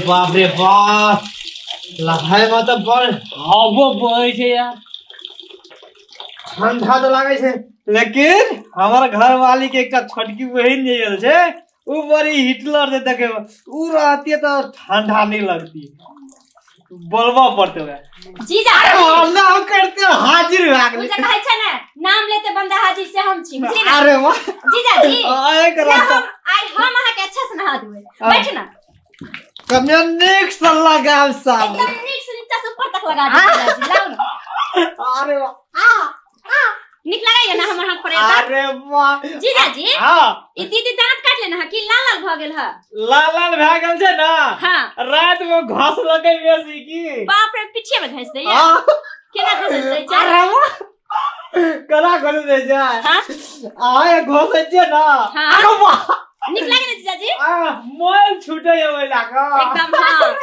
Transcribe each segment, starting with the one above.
बाप रे बाप, लहाय में तऽ बड़ हवो बहै छै यार, ठंडा तऽ लागै छै। लेकिन हमर घरवाली के एकटा छोटकी बहिन जे आयल छै, उ बड़ी हिटलर छै। देखे मे उ रहती तऽ ठंडा नहीं लगती। बोलबऽ पड़तै ओकरा। जीजा। अरे हल्ला हम करते हाजिर भए ओ गेलै। जे कहै छै ने, नाम लेते बंदा हाजिर, से हम छी, बुझली ने? अरे वाह! जीजा जी। आइ ना, हम आइ हम अहाँके अच्छा से नहा देबै। बैठ ना। कमे नीक से लगाब साबुन। एकदम नीक से नीचा से ऊपर तक लगा देबै। जीजाजी, लाउ ना। अरे वाह! नीक लागैया ना हमर हाथ पर एता? अरे वाह! जीजाजी। हाँ। ई दीदी दांत काट लेना है कि लाल लाल भऽ गेल है? लाल लाल भए गेल छै ना। रात में घास लगे बेसी की। बाप रे, पीछे में घसि दैया? केना घसि दै छै? अरे वाह, केना घसि दै छै? आय घसै छियै ना। अरे वाह! नीक लागे ने जीजाजी? आ मोल छूटे है ओहि लागा। एकदम, हाँ।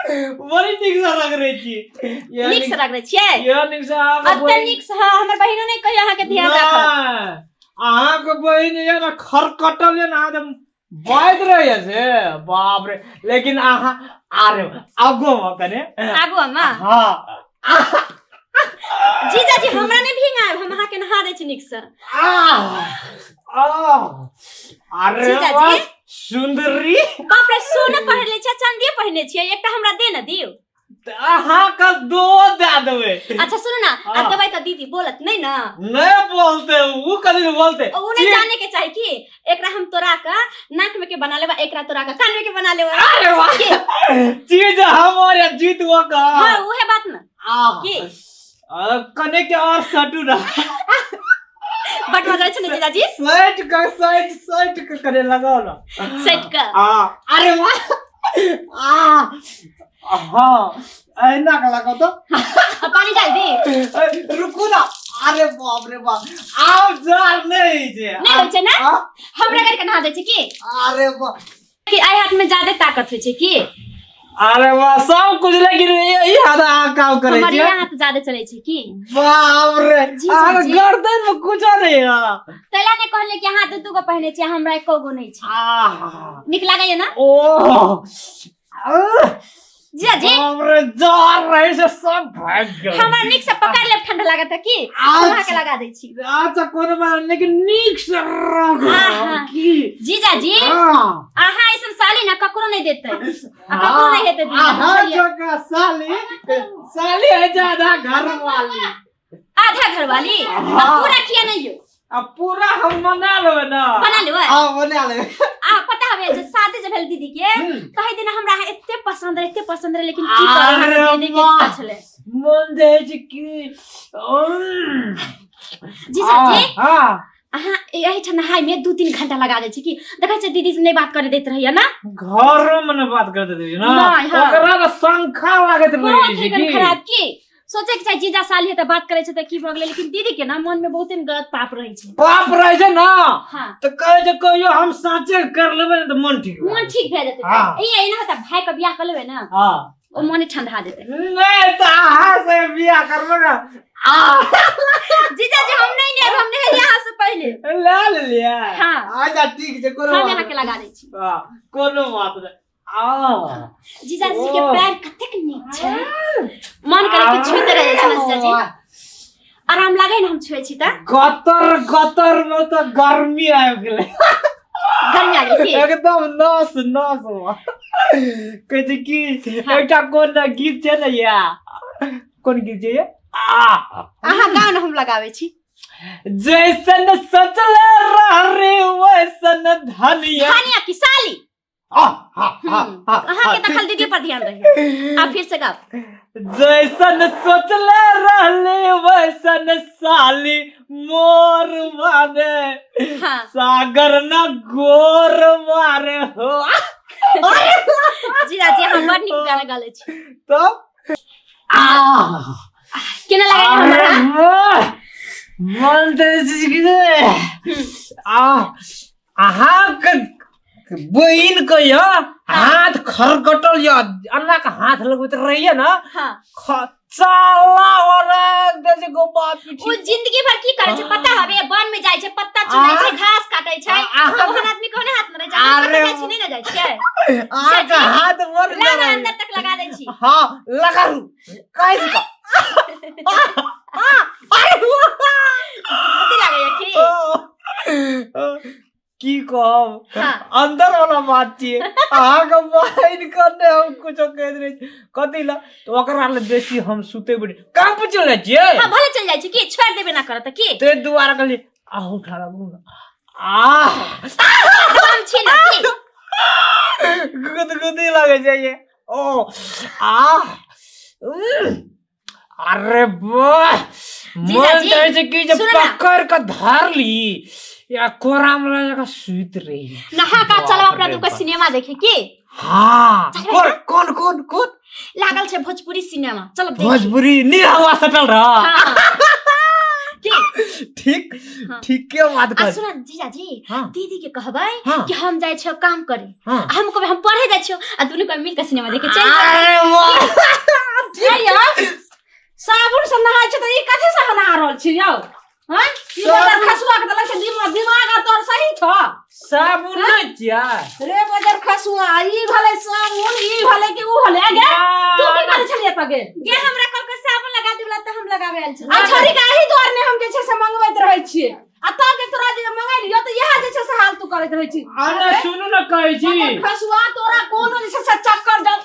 बड़ी नीक से रगड़ै छी। नीक से रगड़ै छियै। इहो नीक से अहाँके अते नीक से, हाँ, हमर बहिनो नहि कहियो अहाँके ध्यान राखत। नहि, अहाँके बहिन ये ने खरकटल ये ने, अहाँ तऽ बाजि रहैया से बाप रे। लेकिन अहाँ आरे आगू मे कने। आगू अम्मा? हाँ। जीजाजी, हमरा नहि भींगायब, हम अहाँके नहा दै छी नीक से। आह, आह, अरे जीजाजी। वाह, सुंदरी! बाप रे, सोना पहिरले छियै, चांदिये पहिरने छियै। एकटा हमरा दे ने दियौ। तऽ अहाँके दो दए देबै। अच्छा सुनू ना। हाँ। आ देबै तऽ दीदी बोलत नहि ना? नहि बोलते, उ कथी लए बोलते? ओ नहि जाने के चाही कि एकरा हम तोरा के नाक में के बना लेबा, एकरा तोरा के कान में के बना लेबा। अरे वाह! के? चीज हमर या जीत वो का। हाँ, उहे बात ना। आह। की? कने के और सटू ना। बड मजा छै ने जीजाजी? सट के, सट सट के करे लगाओ ना। सट के। आ अरे वाह! आ हाँ, ऐना के लगाओ तो। आ पानी डाल दी? ए, रुकू ना। अरे बाप रे बाप, आब जार नहीं छै। नहि होइ छै ने? आ, हमरा करके नहा दै छै की? अरे वाह! कि आइ हाथ में ज्यादा ताकत होइ छै की? अरे वाह, सब कुछ, लेकिन यही हाथ अहाँ काम करै हमर छियै। यहाँ हाथ ज्यादा चलै छै की? बाप रे! जी, अहाँ जी। गर्दन में कुछ नहीं है। तैला ने कहले कि अहाँ दू दू गो पहिने छियै, हमरा एको गो नहि छै। आह! नीक लागैया ना? ओह! आह! जीजाजी। बाप रे, जार रहे से सब भाग गेल। हमरा नीक से पकड़ लेब, ठंडा लागत है की? अच्छा। हम अहाँके लगा दै छी। अच्छा, कोनो बात नहीं, लेकिन नीक से रख। की? जीजाजी। हाँ। अहाँ ऐसन साली ना ककरो नहीं देतै आ ककरो नहीं हेतै दुनिया में, अहाँ बुझलियै? जकाँ साली, साली है ज्यादा घर वाली। आधा घरवाली आ पूरा किया नहीं यो? आ पूरा हम मना लेबै ना। बना लेबै? हाँ, बना लेबै। आ पता हवे जे शादी जे भेल दीदी के, कहे दिन हमरा अहाँ एते पसंद रहे, एते पसंद रहे, लेकिन की करब, अरे हमर दीदी के वाह। रिश्ता छलै। मन दे छै कि जीजाजी। हाँ। अहाँ एहिठाम नहाय में 2-3 घंटा लगा दै छी की? देखै छियै, दीदी से नहीं बात करे दैत रहैया ना। घरो में न बात कर देते ना। नहीं, हाँ। ओकरा तऽ शंखा लागैत रहै बहुत छै ही की। खराब की सोचे के चाही। जीजा साली है तऽ बात करे छै तऽ की भऽ गेलै? लेकिन दीदी के ना मन में बहुते ने गलत पाप रहै छै। पाप रहै छै ना। हाँ। तऽ कहै छै, कहियो हम साँचे कर लेबै ने तऽ मन ठीक भए मन ठीक भए जेतै। हाँ। ई एना होता, भाई के बियाह कर लेबै ना, ओ मने ठंडा देतै। नहीं तऽ अहाँ से बियाह करबै ना आ जीजाजी, हम नहीं लेब, हम नहीं यहाँ से पहले। ले लेलियै? हाँ। अच्छा, ठीक छै, कोनो हम बात यहाँ के लगा दै छी। नहीं। हाँ, कोनो बात नहीं आ। जीजाजी के ओ। पैर कतेक नीक छै, मन करे कि छुइते रह जाइ छै ना। जीजाजी, आराम लागे ने हम छुए छी तऽ? गतर गतर में तऽ गर्मी आबि गेलै। गर्मी आ गेल की? एकदम नस नस मे। कहै छै कि एकटा कोन गीत छै ने या, कोन गीत छै ये? आ अहाँ गाओ ने, हम लगाबै छी। जैसन सोचले रह वैसन धनिया। धनिया की साली? आ, हा, हा, हा, अहाँ के तखन दीदी पर ध्यान रहे। आ फिर से गाओ। जैसन सोचले रहले वैसन साली मोर माने, सागर न गोर मारे हो। जीजाजी, अहाँ बड़ नीक गाना गालै छी। तब आ केना लागै हमरा? अरे वाह! मन तऽ आ अहाँके बहिन के यऽ हाथ खरकटल यऽ, अन्ना के हाथ लगबैत रहिए ना। साला ओरा दे गोपा ओ पीठी। जिंदगी भर की करे छै पता हवे? वन में जाय छै, पत्ता चुनै छै, घास काटे छै। अहाँ तऽ ओहन आदमी कोने हाथ में रहै छै? अहाँ अरे कतऽ जाइ छी? नहि ने जाइ छियै। अहाँके हाथ बड़ ला ना, नरम। अंदर तक लगा दै छी। हाँ, लगा कैस का। कथी लागैया की? की कहब, हाँ। अंदर वाला बात छियै। अहाँके बहिन कने हम कुछो कहि देने छी कथी ला, तऽ ओकरा ले बेसी हम सुते बैठे काम पर चल जाइ छियै। हाँ, भले चल जाइ छी की, छोड़ देबे ना करत की। ताहि दुआरे कहलियै आहू उठा राखू ने आ। हम छी ना की। गुदगुदी लगै छै ये। ओ आ अरे वाह, मन जीजाजी, तऽ होइ छै कि जे सुनू ना। पकड़ के धर ली या कोरा में लऽ जाके सुति रही। नहा का चलब बाप अपना रे दुका बाप। सिनेमा देखे की। हाँ। चलबै कोन ना? कोन कोन कोन? लागल छै भोजपुरी सिनेमा, चलब देखी। भोजपुरी निरहुआ सटल रह। हाँ। की? ठीक। हाँ। ठीके बात आ कर। सुन जीजाजी, हाँ। दीदी के कहबै हाँ। कि हम जाइ छियौ काम करे, हाँ। आ हम कहबै हम पढ़े जाइ छियौ, आ दुनू के मिल के सिनेमा देखे चल जेबै। अरे वाह। हे यौ, साबुन से नहाय छै तऽ ई कथी से नहा रहल छी यौ? हैं, ई बजर खसुआ के तऽ लगै छै दिमाग दिमाग आर तोहर सही छौ? साबुन नहि छियै। रे बजर खसुआ, ई भेलै साबुन, ई भेलै कि ऊ भेलै? आ गे, तू की करै छलियै तऽ गे? गे, हमरा कहलकै साबुन लगा देबला तऽ हम लगाबे आयल आ छलियै। छोरी के एहि दुआरे ने हम जे छै से मंगबैत रहै छियै, आ तब जे तोरा जे मंगेलियो तऽ इएह जे छै से हाल तू करैत रहै छी। आ ने सुनू ने, कहै छी। बजर खसुआ, तोरा कोनो जे छै से चक्कर जब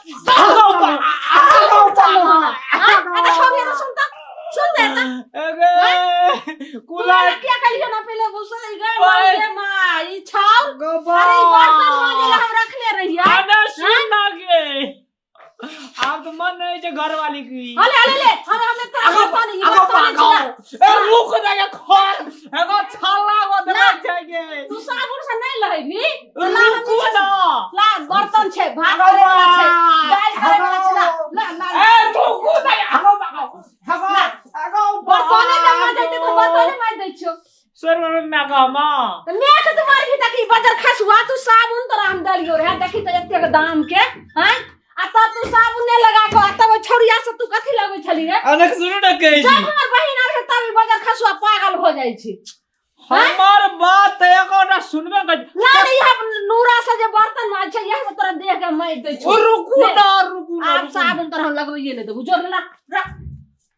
छोड़ी ने, सुन तऽ, सुन दे तऽ। अगे तू कुला एना किया कहलियै ना पहिले गुस्सा ई गए ओए। गे माँ, ई छाउ गोबा। अरे, ई बर्तन मांजे ला हम रखने रहियै। अरे सुन ना गे, आब तऽ मन नहीं छै घरवाली की। हले हले ले, हम हमे तोरा आगो बर्तन ई आगो बर्तन भागो। छै। ए रुक ना गे, खोल एगो छाला गो देना छै गे। तू साबुन से नहीं लहेबी तऽ ला हम रुकू जे छै ना। ला, बर्तन छै, भात आगो करे वाला छै, बा। दालि करे वाला छै, ला ला ला। ए रुकू ना, आगो भागो, आगो आगो। बर्तने जमा जैते तऽ बर्तने मारि दै छियौ। सर में माँ तऽ मेघ तऽ मारबी तक ई बजर खसुआ। तू साबुन तोरा हम देलियो रहे, देखी तऽ एतेक दाम के हैं, आ तब तू साबुन नहि लगा कऽ, आ तब ओहि छौड़िया से तू कथी लगबै छली रे? अनक सुनू ना, कहै जब छी। हमर बहिन आबै छै तब ई बजर खसुआ पागल भऽ जाइ छै। हमर बात एकोटा सुनबे कर। ला रे, इएह नूरा से जे बर्तन माज छै, इएह से तोरा देह के मारि दै ओ छौ। रुकू ले। ना, रुकू ना। आब रुकू ना। साबुन तोरा हम लगबैये नहि देबौ, जोर ला रख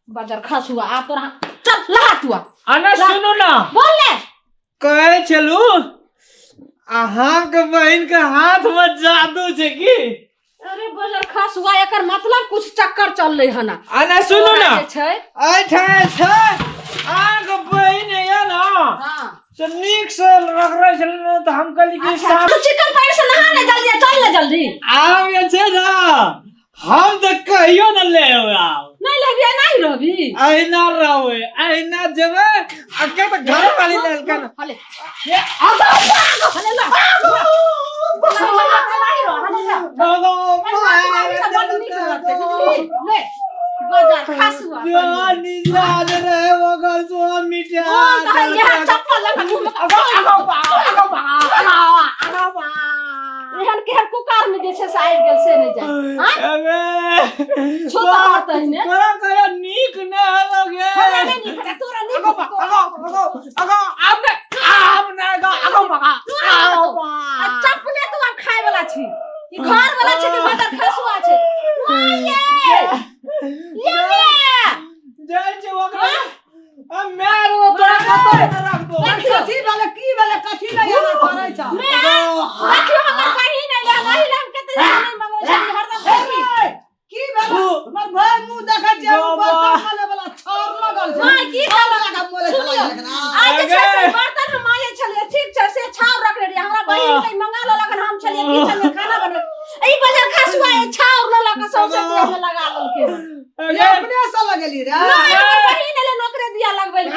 बजर खसुआ, आब तोरा चल लहा तू आब। अने सुनू ना। बोल ले। कहै छलू, अहाँके बहिन के हाथ में जादू छै की? अरे बजर खसुआ, एकर मतलब कुछ चक्कर चललै हन। अने सुनू ना। तोरा जे छै एहिठाम छै अहाँके बहिन ये ना, हाँ। से नीक से रगड़ै छलै ने, तऽ हम कहली कि अच्छा, तू चिकन पानि से नहा ले जल्दी, चल ले जल्दी। आब जे छै ना, हम तऽ कहियो न ले आब। नहीं लेबी, नहीं रहबी। अहिना रहबै, अहिना जेबै, आ के तऽ घर वाली लेलकै ने। हले। ये आगो। हले ला। नहीं रह, हले ला। आगो। ले बजर खसुआ। निजाद रहे ओकर सो मिटा। बोल तऽ इएह चप्पल लऽ कऽ घूम। आगो आगो आगो आगो आगो। एहन केहन कुकार में जे छै से आबि गेल से नहि जाय। अबे छू तऽ हर तहिने। तोरा कहियो नीक नहि हेलो गे। हमरा नहि नीक हेतै, तोरा नीक आगो हेतौ। आगो आगो आगो, आब ने, आब ने, आगो आगो आगो। आ चप्पले तू आब खाय वाला छी, ई घर वाला छै कि बजर खसुआ छै? माये ये ले। जाइ छै ओकरा आ मार तोरा कतऽ राखबो। कथी भेलै? की भेलै? कथी लए एना करै छौ? देखियौ, हमर बहिन अइलै हन, एहि लए हम कते दिन नहि मंगबै छलियै, हरदम देखी। ए, की भेलै? हमर भाय मुँह देखै छियै, ओ बाबा। बर्तन मले वाला छाउर लगल छै। माय, की छाउर कहलक? लगा मोले छलै सुनियौ। एकरा। आइ जे छै से बर्तन हम मांजै छलियै, ठीक छै, से छाउर रखने रहियै, हमरा बहिन के मंगा लेलक हन, हम छलियै किचन में खाना बनबै, ई बजर खसुआ ई छाउर लऽ लऽ कऽ सौंसे देह में लगा लेलकै हन। ये अपने से लगेली रे? नहि, हमर बहिन एलै, नौकरे दिया लगबै लए।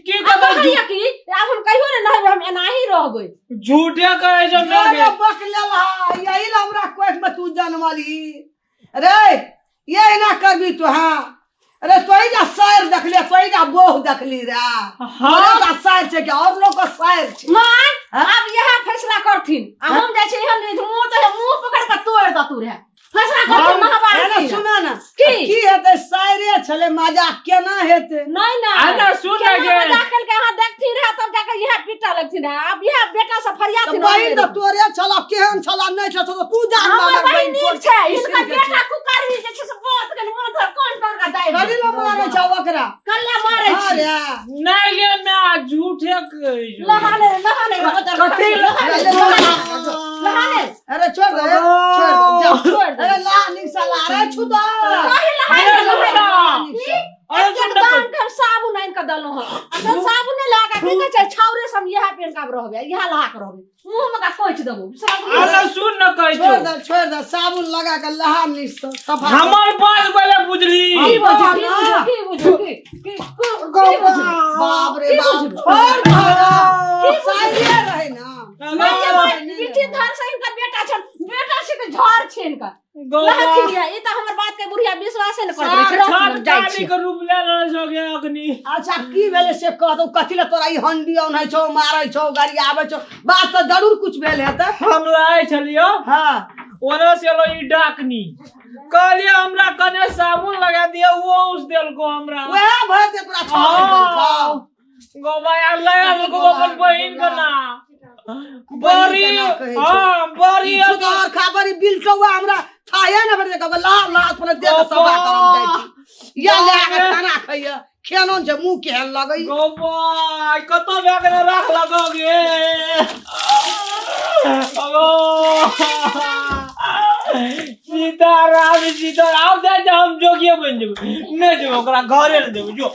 की आ कहै? कहैया कि आब हम कहियो ने नहेबै, हम एनाही रहबै। झूठे कहै छै। ये रे बकलेल हा, यही ला हमरा कोख में तू जनमली रे। ये एना करबी तो? हाँ अरे, तोही जा सायर देखली, तोही जा बोह देखली रे। हाँ। तोरे जा सायर छै कि और लोग के सायर छै? माँ, हाँ? आब इएह फैसला करथिन, आ हम जाइ छी, एहन मुँह तऽ मुँह पकड़ कऽ तोड़ि दतू रहे। फैसला करथिन हम- महाभारत एना की। सुना ना की? की हेतै सायरे छलै मजाक केना हेतै नहीं ना आना सुन केना गे। मजाक केलकै अहाँ देखथिन रहे तब जाके इएह पीटा लगथिन रहे आब इएह बेटा सब तऽ फरियाथिन बहिन तऽ तोरे छल केहन छल नहि छल तऽ तू जान हमर हमर बहिन नीक छै किसिम हिनकर के छै। बेटा कुकर्मी जे छै से बहुत के मन धर कोन पर का दाइ करी लए मारै छौ ओकरा कल्ला मारै हाँ छी रे नहि गे माय झूठे कहै छौ। लहाने लहाने कथी लहाने लहाने अरे छोड़ दे छोड़ दे जा छोड़ दे अरे ला निक साला अरे छुदा कही लहाने अरे सुन ना। लहाने अरे एतेक सुन ना। दाम के हम साबुन आनि कऽ देलहुँ हँ आ से साबुन नहि लगा की कहै छै छाउरे सब इएह पेन के रहबै इएह लहा के रहबै मुँह मे का कोचि देबौ अरे सुन न कहै छोड़ छौ दे छोड़ दे साबुन लगा के लहा निक से सफा कर। हमर बात पहिले बुझली की बुझू की बुझू की बुझू की की की बुझू बाप रे की बाप बुझू? छोड़ दे साइरे रहे ना बिटी धर से इनका बेटा छन बेटा से के झड़ छै इनका लहथिन ये ई तऽ हमर बात के बुढ़िया विश्वासे ने करत रहै छै साक्षात जाइ काली छी के रूप ले रहल छौ गे अखनी। अच्छा की भेलै से कह दू कथी लए तोरा ई हंडी औनै छौ मारै छौ गाड़ी आबै छौ बात तऽ जरूर कुछ भेल हेतै। हम लाए छलियो। हाँ। ओना से एलो ई डाकनी कहलिए हमरा कने साबुन लगा दिया वो औस देलको हमरा। वएह भए जे तोरा छौ हाँ। गोबा यार लगा देलको अपन बहिन के ना। बड़ी के ना कहै छौ। हाँ, बड़ी सुधार खा बड़ी बिलटौआ हमरा थाहे ने भेटै कहबै लाल लाल पर दे के सभा करम जाइ छी या लए के खाना खैया खेनो छै मुँह केहन लगै। गोबा कतौ भए गेलै राख लगो गे। अगो सीताराम सीताराम आब जाइ छै हम जोगिए बनि जेबै नहि जेबै ओकरा घरे नहि जेबै जो।